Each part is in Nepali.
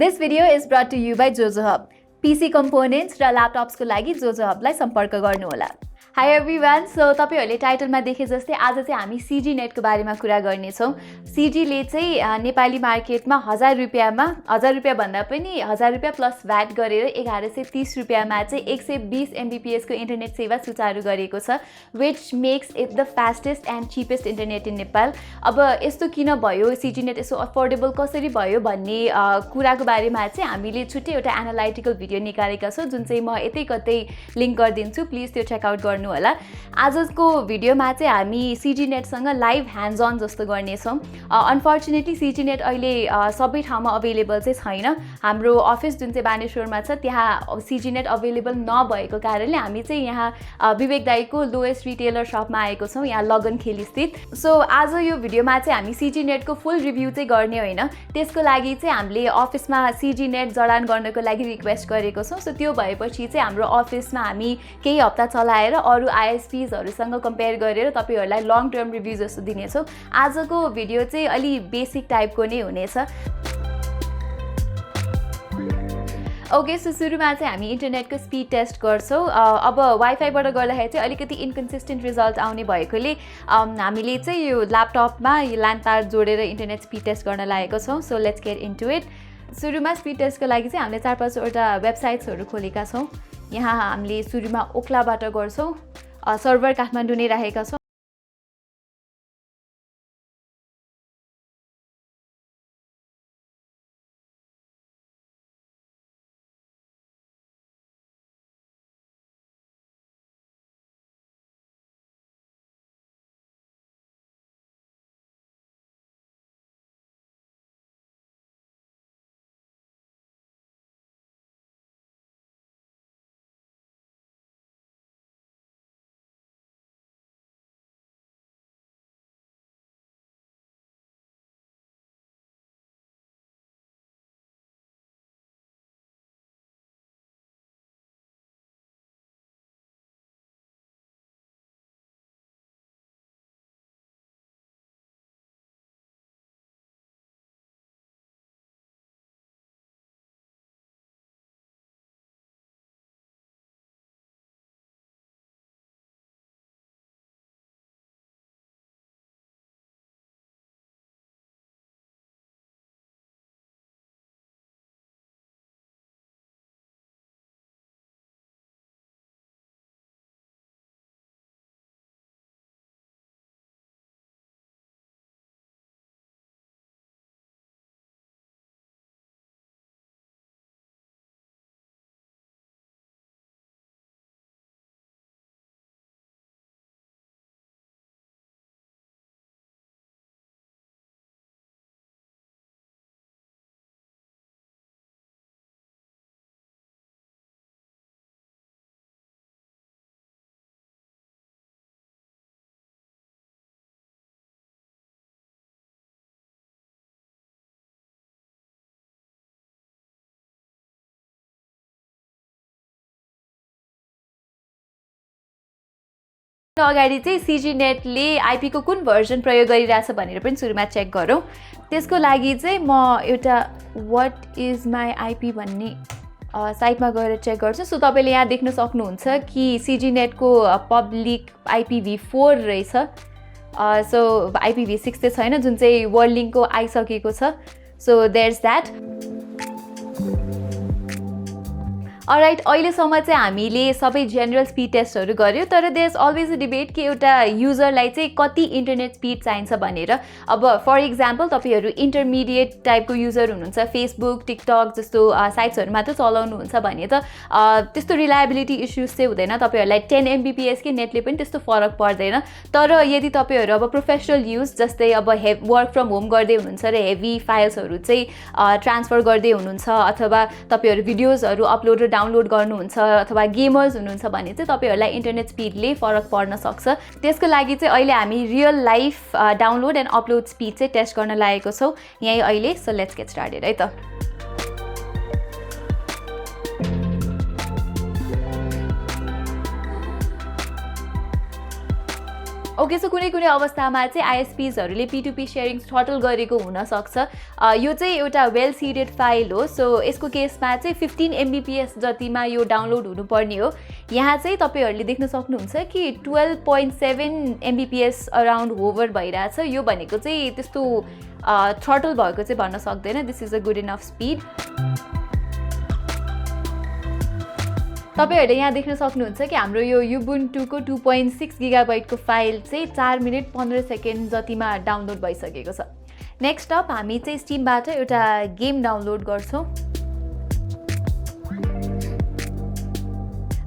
This video is brought to you by Jojo Hub. PC components र ल्यापटप्सको लागि Jojo Hubलाई सम्पर्क गर्नुहोला. Hi everyone, so तपाईहरुले टाइटलमा देखे जस्तै आज चाहिँ हामी CG नेटको बारेमा कुरा गर्ने छौं. CG ले चाहिँ नेपाली मार्केटमा 1000 रुपैयाँमा 1000 रुपैयाँ भन्दा पनि 1000 रुपैयाँ प्लस भ्याट गरेर 1130 रुपैयाँमा चाहिँ 120 Mbps को इन्टरनेट सेवा सुचारु गरेको छ, which makes it the fastest and cheapest internet in Nepal. अब यस्तो किन भयो, CG नेट यसो अफोर्डेबल कसरी भयो भन्ने कुराको बारेमा चाहिँ हामीले छुट्टै एउटा एनालाइटिकल भिडियो निकालेका छौं, जुन चाहिँ म यतै कतै लिंक गर्दिन्छु, प्लिज त्यो चेक आउट गर्नु होला. आजको भिडियोमा चाहिँ हामी CG नेट सँग लाइभ ह्यान्ड्स अन जस्तो गर्ने छौं. अनफर्चुनेटली CG नेट अहिले सबै ठाउँमा अवेलेबल चाहिँ छैन. हाम्रो अफिस जुन चाहिँ बानेश्वरमा छ त्यहाँ CG नेट अवेलेबल नभएको कारणले हामी चाहिँ यहाँ विवेक दाइको लोएस्ट रिटेलर शपमा आएको छौं, यहाँ लगन खेली स्थित. सो आज यो भिडियोमा चाहिँ हामी CG नेटको फुल रिभ्यू चाहिँ गर्ने होइन. त्यसको लागि चाहिँ हामीले अफिसमा CG नेट जडान गर्नको लागि रिक्वेस्ट गरेको छौं. सो त्यो भएपछि चाहिँ हाम्रो अफिसमा हामी केही हप्ता चलाएर अरु ISPs हरुसँग कम्पेयर गरेर तपाईहरुलाई लङ टर्म रिभ्यू जस्तो दिनेछौं. आजको भिडियो चाहिँ अलि बेसिक टाइपको नै हुनेछ. ओके, सो सुरुमा चाहिँ हामी इन्टरनेटको स्पिड टेस्ट गर्छौं. अब वाइफाईबाट गर्दाखेरि चाहिँ अलिकति इन्कन्सिस्टेन्ट रिजल्ट आउने भएकोले हामीले चाहिँ यो ल्यापटपमा यो ल्यान तार जोडेर इन्टरनेट स्पिड टेस्ट गर्न लागेको छौं. So let's get into it. सुरुमा स्पिड टेस्टको लागि चाहिँ हामीले 4-5 वटा वेबसाइट्सहरु खोलेका छौं. यहाँ हामीले सुरुमा ओक्लाबाट गर्छौं. सर्भर काठमाडौँ नै राखेका छौं. अगाडि चाहिँ CG नेटले IP को कुन भर्जन प्रयोग गरिरहेछ भनेर पनि सुरुमा चेक गरौँ. त्यसको लागि चाहिँ म एउटा व्हाट इज माई IP भन्ने साइटमा गएर चेक गर्छु. सो तपाईले यहाँ देख्न सक्नुहुन्छ कि CG नेटको पब्लिक IPv4 रहेछ. सो IPv6 चाहिँ छैन, जुन चाहिँ वर्ल्ड लिंकको आइसकेको छ. So there's that. अलराइट, अहिलेसम्म चाहिँ हामीले सबै जेनरल स्पिड टेस्टहरु गर्यो, तर there is always a debate कि एउटा युजरलाई चाहिँ कति इन्टरनेट स्पिड चाहिन्छ भनेर. अब फर एक्जाम्पल तपाईहरु इन्टरमिडिएट टाइपको युजर हुनुहुन्छ, फेसबुक टिकटक जस्तो साइट्सहरु मात्र चलाउनुहुन्छ भने त त्यस्तो रिलायबिलिटी इश्यूज चाहिँ हुँदैन. तपाईहरुलाई 10 Mbps के नेटले पनि त्यस्तो फरक पर्दैन. तर यदि तपाईहरु अब प्रोफेसनल युज जस्तै अब वर्क फ्रम होम गर्दै हुनुहुन्छ र हेभी फाइल्सहरु चाहिँ ट्रान्सफर गर्दै हुनुहुन्छ, अथवा तपाईहरु भिडियोजहरु अपलोड र डाउनलोड गर्नुहुन्छ, अथवा गेमर्स हुनुहुन्छ भने चाहिँ तपाईहरुलाई इन्टरनेट स्पिडले फरक पर्न सक्छ. त्यसको लागि चाहिँ अहिले हामी real life download and upload speed चाहिँ टेस्ट गर्न लागेको छौं यही अहिले. सो लेट्स गेट स्टार्टेड है त. ओके, सो कुनै कुनै अवस्थामा चाहिँ आइएसपीजहरूले P2P सेयरिङ थ्रटल गरेको हुनसक्छ। यो चाहिँ एउटा वेल सिडेड फाइल हो। सो यसको केसमा चाहिँ 15 MBPS जतिमा यो डाउनलोड हुनुपर्ने हो। यहाँ चाहिँ तपाईँहरूले देख्न सक्नुहुन्छ कि 12.7 MBPS अराउन्ड होभर भइरहेछ। यो भनेको चाहिँ त्यस्तो थ्रटल भएको चाहिँ भन्न सक्दैन। This is a good enough speed. तपाईहरुले यहाँ देख्न सक्नुहुन्छ कि हाम्रो यो युबुन्टुको 2.6 गिगाबाइटको फाइल चाहिँ 4 मिनेट 15 सेकेन्ड जतिमा डाउनलोड भइसकेको छ। नेक्स्ट अप हामी चाहिँ स्टिमबाट एउटा गेम डाउनलोड गर्छौं।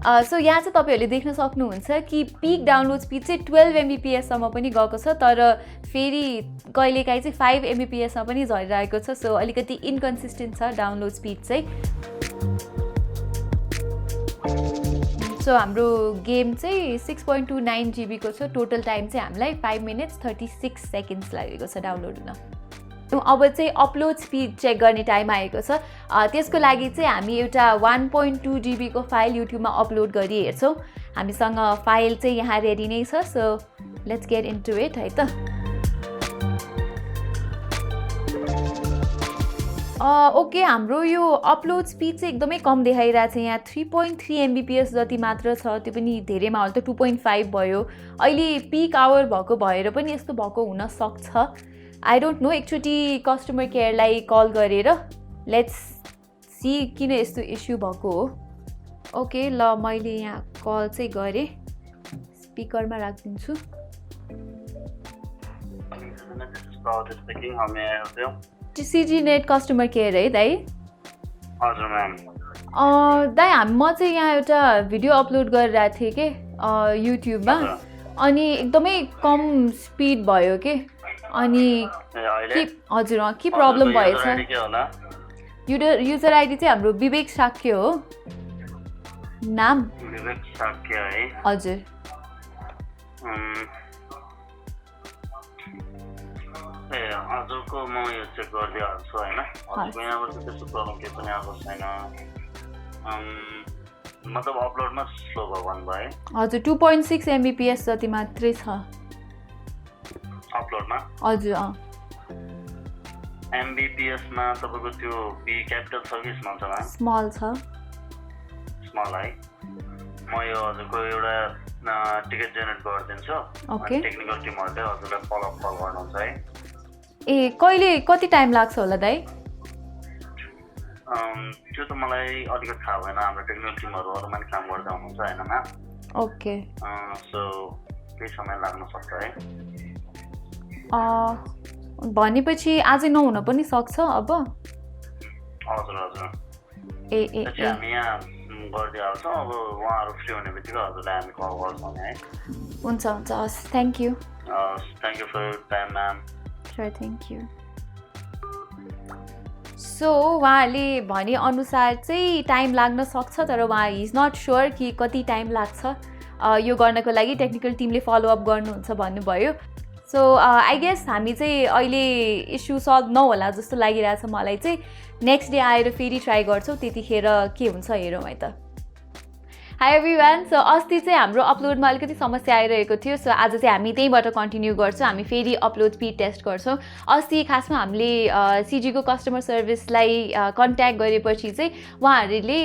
सो यहाँ चाहिँ तपाईहरुले देख्न सक्नुहुन्छ कि पिक डाउनलोड स्पिड चाहिँ 12 MBPS सम्म पनि गएको छ, तर फेरि कहिलेकाहीँ चाहिँ 5 MBPS मा पनि झरिरहेको छ। सो अलिकति इन्कन्सिस्टेन्ट छ डाउनलोड स्पिड चाहिँ। सो हाम्रो गेम चाहिँ 6.29 GB को छ। टोटल टाइम चाहिँ हामीलाई 5 मिनट्स 36 सेकेन्ड्स लागेको छ डाउनलोड हुन। अब चाहिँ अपलोड स्पिड चेक गर्ने टाइम आएको छ। त्यसको लागि चाहिँ हामी एउटा 1.2 GB को फाइल युट्युबमा अपलोड गरी हेर्छौँ। हामीसँग फाइल चाहिँ यहाँ रेडी नै छ। So let's get into it है त। ओके, हाम्रो यो अपलोड स्पिड चाहिँ एकदमै कम देखाइरहेको छ। यहाँ 3.3 MBPS जति मात्र छ, त्यो पनि धेरैमा होला त 2.5 भयो। अहिले पिक आवर भएको भएर पनि यस्तो भएको हुन सक्छ। आई डोन्ट नो, एकचोटि कस्टमर केयरलाई कल गरेर लेट्स सी किन यस्तो इस्यु भएको हो। ओके ल, मैले यहाँ कल चाहिँ गरेँ, स्पिकरमा राखिदिन्छु। CG नेट कस्टमर केयर है दाइ? हजुर म्याम। दाइ म चाहिँ यहाँ एउटा भिडियो अपलोड गरिरहेको थिएँ कि युट्युबमा, अनि एकदमै कम स्पिड भयो के। अनि के हजुर के प्रब्लम भएछ? युजर आइडी चाहिँ हाम्रो विवेक साक्य हो नाम। विवेक साक्य है? हजुर। हजुरको म यो चेक गरिदिइहाल्छु होइन। हजुरको यहाँबाट त्यस्तो प्रब्लम केही पनि आएको छैन। मतलब अपलोडमा स्लो भयो भन्नुभयो है? हजुर, 2.6 MBPS जति मात्रै छ अपलोडमा। हजुर। MBPS मा तपाईँको त्यो बी क्यापिटल छ कि स्मल छ? स्मल छ। स्मल है? म यो हजुरको एउटा टिकट जेनेरेट गरिदिन्छु। ओके। टेक्निकल टिमहरूले हजुरलाई फलोअप कल गर्नुहुन्छ है। ए, कहिले कति टाइम लाग्छ होला दाइ? त्यो त मलाई अलिकति थाहा भएन। हाम्रो टेक्निकल टिमहरू अरूमा नि काम गर्दै हुनुहुन्छ होइन म्याम? ओके। सो केही समय लाग्न सक्छ है। भनेपछि आजै नहुन पनि सक्छ अब? हजुर हजुर। ए, हामी यहाँ गरिदिइहाल्छौँ। अब उहाँहरू फ्री हुने बित्तिकै हजुरलाई हामी कल गर्छौँ है। हुन्छ हुन्छ, हस्, thank you. Thank you for your time ma'am. Sure, thank you. So उहाँले भनेअनुसार चाहिँ टाइम लाग्न सक्छ, तर उहाँ इज नट स्योर कि कति टाइम लाग्छ यो गर्नको लागि। टेक्निकल टिमले फलोअप गर्नुहुन्छ भन्नुभयो। सो आई गेस हामी चाहिँ अहिले इस्यु सल्भ नहोला जस्तो लागिरहेछ मलाई चाहिँ। नेक्स्ट डे आएर फेरि ट्राई गर्छौँ, त्यतिखेर के हुन्छ हेरौँ है त। High everyone. सो अस्ति चाहिँ हाम्रो अपलोडमा अलिकति समस्या आइरहेको थियो। सो आज चाहिँ हामी त्यहीँबाट कन्टिन्यू गर्छौँ। हामी फेरि अपलोड स्पिड टेस्ट गर्छौँ। अस्ति खासमा हामीले सिजीको कस्टमर सर्भिसलाई कन्ट्याक्ट गरेपछि चाहिँ उहाँहरूले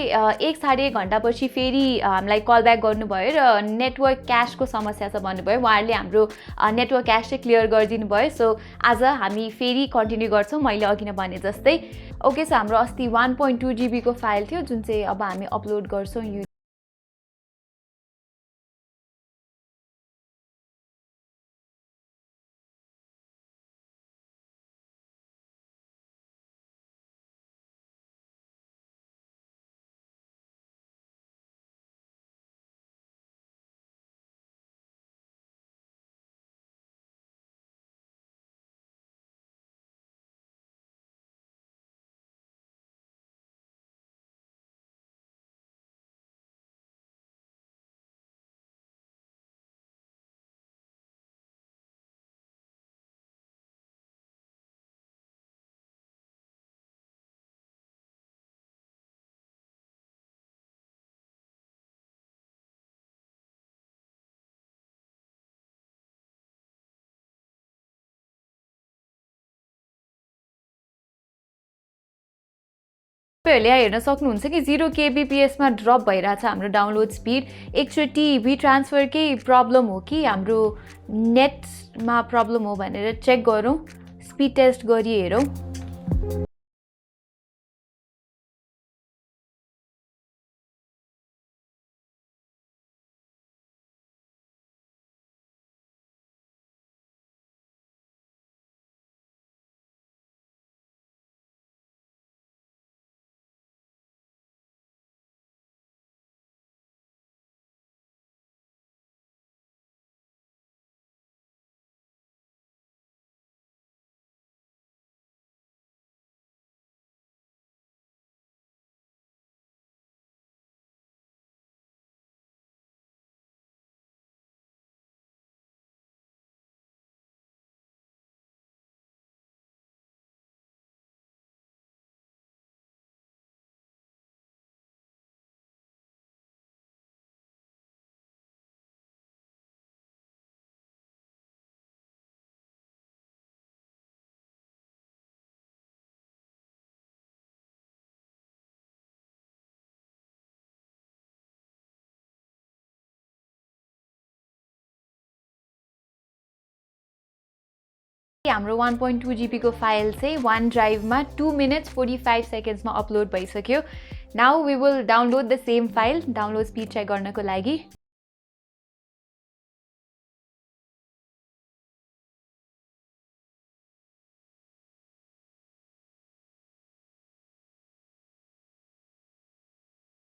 1-1.5 घन्टापछि फेरि हामीलाई कल ब्याक गर्नुभयो र नेटवर्क क्यासको समस्या छ भन्नुभयो। उहाँहरूले हाम्रो नेटवर्क क्यास चाहिँ क्लियर गरिदिनु भयो। सो आज हामी फेरि कन्टिन्यू गर्छौँ मैले अघि नै भने जस्तै। ओके, सो हाम्रो अस्ति 1.2 GB को फाइल थियो जुन चाहिँ अब हामी अपलोड गर्छौँ। तपाईँहरूले यहाँ हेर्न सक्नुहुन्छ कि 0 kbps मा ड्रप भइरहेछ हाम्रो डाउनलोड स्पिड। एकचोटि वी ट्रान्सफरकै प्रब्लम हो कि हाम्रो नेटमा प्रब्लम हो भनेर चेक गरौँ, स्पिड टेस्ट गरी हेरौँ। हाम्रो 1.2 GB को फाइल चाहिँ वान ड्राइभमा 2 minutes 45 seconds मा अपलोड भइसक्यो। Now we will download the same file download speed check गर्नको लागि।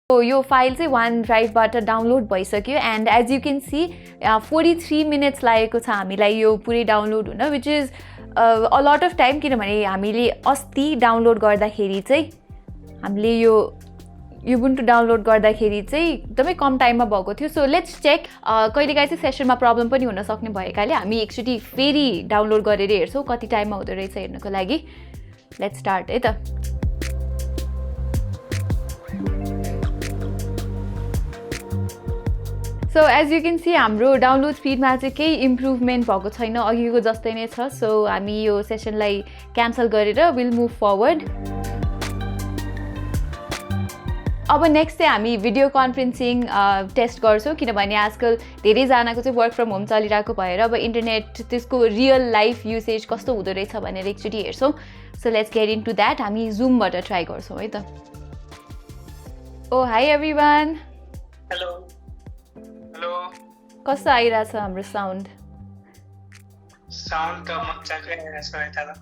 यो फाइल चाहिँ वान ड्राइभबाट डाउनलोड भइसक्यो and as you can see 43 minutes लागेको छ हामीलाई यो पुरै डाउनलोड हुन, which is a lot of time. किनभने हामीले अस्ति डाउनलोड गर्दाखेरि चाहिँ हामीले यो युबुन्टु डाउनलोड गर्दाखेरि चाहिँ एकदमै कम टाइममा भएको थियो। So let's check. कहिलेकाहीँ चाहिँ सेसनमा प्रब्लम पनि हुन सक्ने भएकाले हामी एकचोटि फेरि डाउनलोड गरेर हेर्छौँ कति टाइममा हुँदो रहेछ हेर्नको लागि। लेट्स स्टार्ट है त। So as you can see हाम्रो डाउनलोड स्पिडमा चाहिँ केही इम्प्रुभमेन्ट भएको छैन, अघिको जस्तै नै छ। सो हामी यो सेसनलाई क्यान्सल गरेर विल मुभ फरवर्ड। अब नेक्स्ट चाहिँ हामी भिडियो कन्फरेन्सिङ टेस्ट गर्छौँ, किनभने आजकल धेरैजनाको चाहिँ वर्क फ्रम होम चलिरहेको भएर अब इन्टरनेट त्यसको रियल लाइफ युसेज कस्तो हुँदो रहेछ भनेर एकचोटि हेर्छौँ। So let's get into that. हामी जुमबाट ट्राई गर्छौँ है त। Oh hi everyone. Hello hello. कस्तो आइरहेछ हाम्रो साउन्ड? साउन्ड त मजाकै आइरहेछ यता त।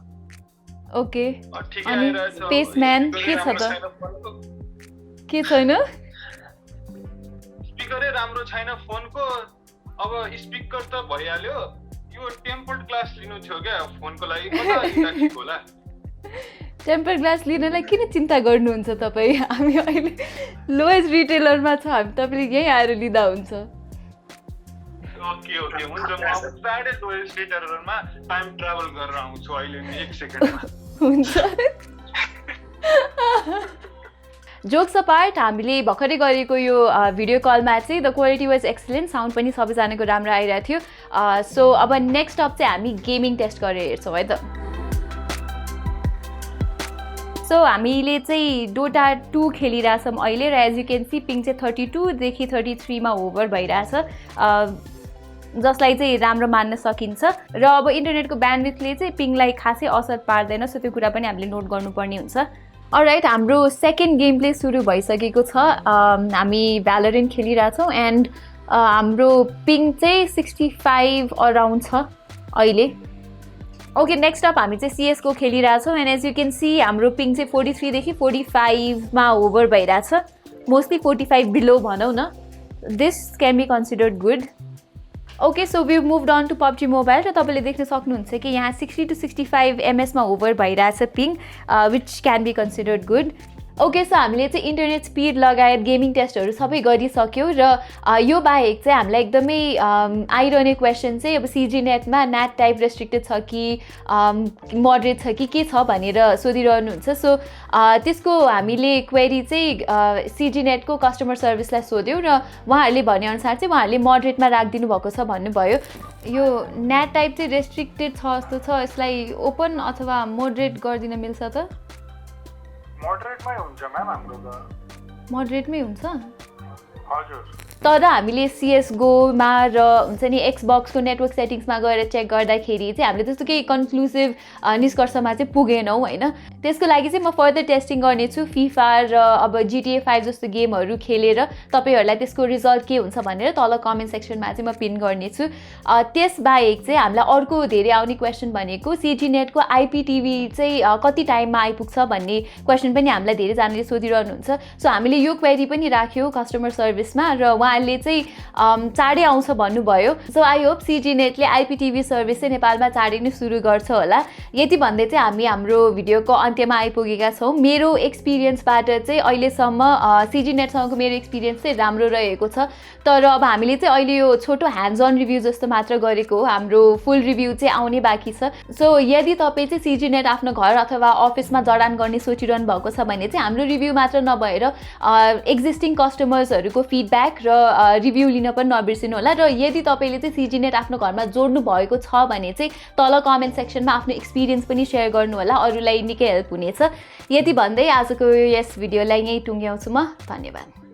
ओके। ठिकै अनि आइरहेछ। स्पेसम्यान के छ त? के छैन? स्पिकरै राम्रो छैन फोनको। अब स्पिकर त भइहाल्यो, यो टेम्पर्ड ग्लास लिनु थियो क्या फोनको लागि, कता लिँदा ठिक होला? टेम्पर ग्लास लिनलाई किन चिन्ता गर्नुहुन्छ तपाईँ? हामी अहिले लोएस्ट रिटेलरमा छ, हामी तपाईँले यहीँ आएर लिँदा हुन्छ। ओके ओके हुन्छ, म अब साढे लोएस्ट रिटेलरमा टाइम ट्राभल गरेर आउँछु अहिले नि 1 सेकेन्डमा। हुन्छ। जोक्स अपार्ट, हामीले भर्खरै गरेको यो भिडियो कलमा चाहिँ the quality was excellent, sound पनि सबैजनाको राम्रो आइरहेको थियो। सो अब नेक्स्ट अप चाहिँ हामी गेमिङ टेस्ट गरेर हेर्छौँ है त। सो हामीले चाहिँ डोटा 2 खेलिरहेछौँ अहिले र एज यु क्यान सी पिङ चाहिँ 32 देखि 33 मा होभर भइरहेछ, जसलाई चाहिँ राम्रो मान्न सकिन्छ। र अब इन्टरनेटको ब्यान्डविथले चाहिँ पिङलाई खासै असर पार्दैन, सो त्यो कुरा पनि हामीले नोट गर्नुपर्ने हुन्छ। अलराइट, हाम्रो सेकेन्ड गेम प्ले सुरु भइसकेको छ। हामी भ्यालोरेन्ट खेलिरहेछौँ एन्ड हाम्रो पिङ चाहिँ 65 अराउन्ड छ अहिले। ओके, नेक्स्ट अप हामी चाहिँ सिएसको खेलिरहेछौँ and as you can see हाम्रो पिङ चाहिँ 43 देखि 45 मा ओभर भइरहेछ, मोस्टली 45 बिलो भनौँ न। This can be considered good. Okay, so we moved on to PUBG mobile र तपाईँले देख्न सक्नुहुन्छ कि यहाँ 60 to 65 ms मा ओभर भइरहेछ ping, which can be considered good. Okay, so हामीले चाहिँ इन्टरनेट स्पिड लगायत गेमिङ टेस्टहरू सबै गरिसक्यौँ र यो बाहेक चाहिँ हामीलाई एकदमै आइरहने क्वेसन चाहिँ अब सिजी नेटमा नेट टाइप रेस्ट्रिक्टेड छ कि मोडरेट छ कि के छ भनेर सोधिरहनुहुन्छ। सो त्यसको हामीले क्वेरी चाहिँ सिजी नेटको कस्टमर सर्भिसलाई सोध्यौँ र उहाँहरूले भनेअनुसार चाहिँ उहाँहरूले मोडरेटमा राखिदिनु भएको छ भन्नुभयो। यो नेट टाइप चाहिँ रेस्ट्रिक्टेड छ जस्तो छ, यसलाई ओपन अथवा मोडरेट गरिदिन मिल्छ त? मोडरेटमै हुन्छ म्याम हाम्रो त। मोडरेटमै हुन्छ हजुर। तर हामीले CSGO-मा र हुन्छ नि एक्सबक्सको नेटवर्क सेटिङ्समा गएर चेक गर्दाखेरि चाहिँ हामीले त्यस्तो केही कन्क्लुसिभ निष्कर्षमा चाहिँ पुगेनौँ होइन। त्यसको लागि चाहिँ म फर्दर टेस्टिङ गर्नेछु FIFA र अब GTA 5 जस्तो गेमहरू खेलेर तपाईँहरूलाई त्यसको रिजल्ट के हुन्छ भनेर तल कमेन्ट सेक्सनमा चाहिँ म पिन गर्नेछु। त्यसबाहेक चाहिँ हामीलाई अर्को धेरै आउने क्वेसन भनेको CG नेटको IPTV चाहिँ कति टाइममा आइपुग्छ भन्ने क्वेसन पनि हामीलाई धेरैजनाले सोधिरहनुहुन्छ। सो हामीले यो क्वेरी पनि राख्यौँ कस्टमर सर्भिसमा र उहाँले चाहिँ चाँडै आउँछ भन्नुभयो। So I hope CG नेटले IPTV service चाहिँ नेपालमा चाँडै नै सुरु गर्छ होला। यति भन्दै चाहिँ हामी हाम्रो भिडियोको अन्त्यमा आइपुगेका छौँ। मेरो एक्सपिरियन्सबाट चाहिँ अहिलेसम्म CG नेटसँगको मेरो एक्सपिरियन्स चाहिँ राम्रो रहेको छ। तर अब हामीले चाहिँ अहिले यो छोटो ह्यान्ड्स अन रिभ्यू जस्तो मात्र गरेको हो, हाम्रो फुल रिभ्यू चाहिँ आउने बाँकी छ। सो यदि तपाईँ चाहिँ CG नेट आफ्नो घर अथवा अफिसमा जडान गर्ने सोचिरहनु भएको छ भने चाहिँ हाम्रो रिभ्यू मात्र नभएर एक्जिस्टिङ कस्टमर्सहरूको फिडब्याक र रिभ्यू लिन पनि नबिर्सिनु होला। र यदि तपाईँले चाहिँ CG नेट आफ्नो घरमा जोड्नु भएको छ भने चाहिँ तल कमेन्ट सेक्सनमा आफ्नो एक्सपिरियन्स पनि सेयर गर्नु होला, अरूलाई निकै हेल्प हुनेछ। यति भन्दै आजको यस भिडियोलाई यहीँ टुङ्ग्याउँछु म। धन्यवाद।